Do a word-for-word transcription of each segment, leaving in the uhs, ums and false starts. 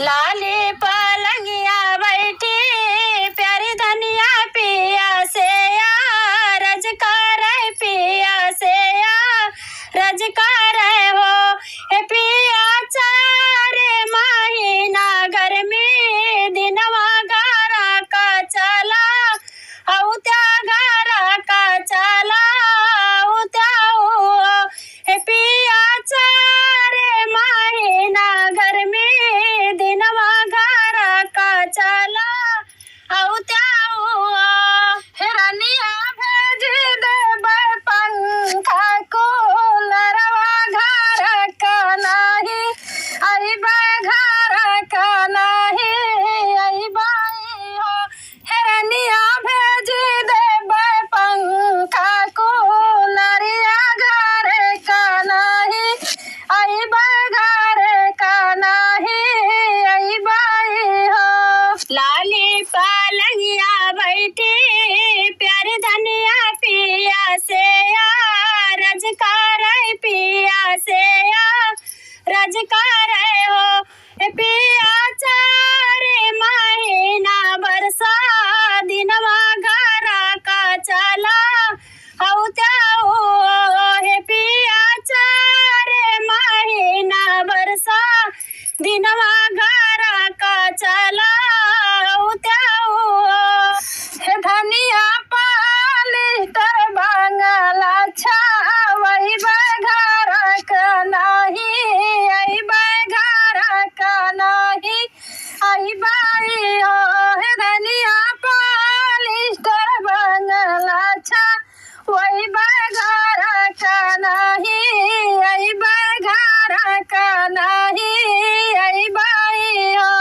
लाली पलंगिया बैठी प्यारी धनिया पिया से आरज करे, पिया से आरज करे हो। ए पिया, चार महीना गर्मी दिनवा घरा का चला, औ त्या घरा का चला, औ त्या हो। ए पिया, चार महीना गर्मी दिनवा घरा का चला, औ त्या हो। हे रनिया भेजी देबै पंखा कूलरवा, घरा का नाही अइबै, घरा का नाही अइबै हो। हे रनिया भेजी देबै पंखा कूलरिया, घरे का नाही अइबै, घरे का नाही अइबै हो। लाली पलंगिया बैठी प्यारी धनिया पिया से आरज करे, पिया से आरज करे हो। ए पिया, चार महीना बरसा दिनवा घरा का चला, औ त्या हो। हे पिया, चार महीना बरसा दिनवा घरा का चला, औ त्या हो। हे धनिया पालिस्टर बंगला छावइबै, घरा का नाही अइबै, घरा का नाही अइबै हो। हे धनिया पालिस्टर बंगला छावइबै, घरा का नाही अइबै, घरा का नाही अइबै हो।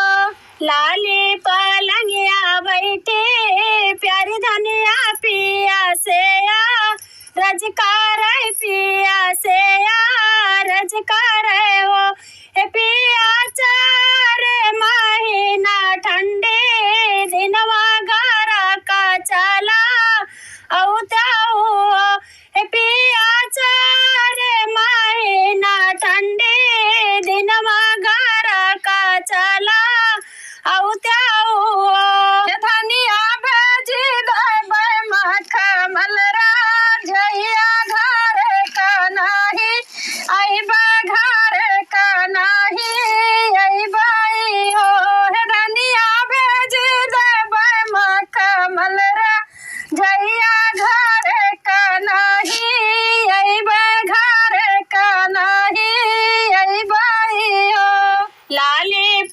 लाली पलंगिया बैठी प्यारी धनिया पिया से आरज करे, पिया से आरज करे हो। ए पिया, चार महीना ठंडी दिनवा घरा का चला, औ त्या हो। ए पिया, चार महीना ठंडी दिनवा घरा का चला, औ त्या हो। हे धनिया भेजी देबै मखमल रजइया, घरे का नाही अइबै, घरे का नाही अइबै हो। हे धनिया भेजी देबै मखमल रजइया, घरे का नाही अइबै, घरे का नाही अइबै हो। लाली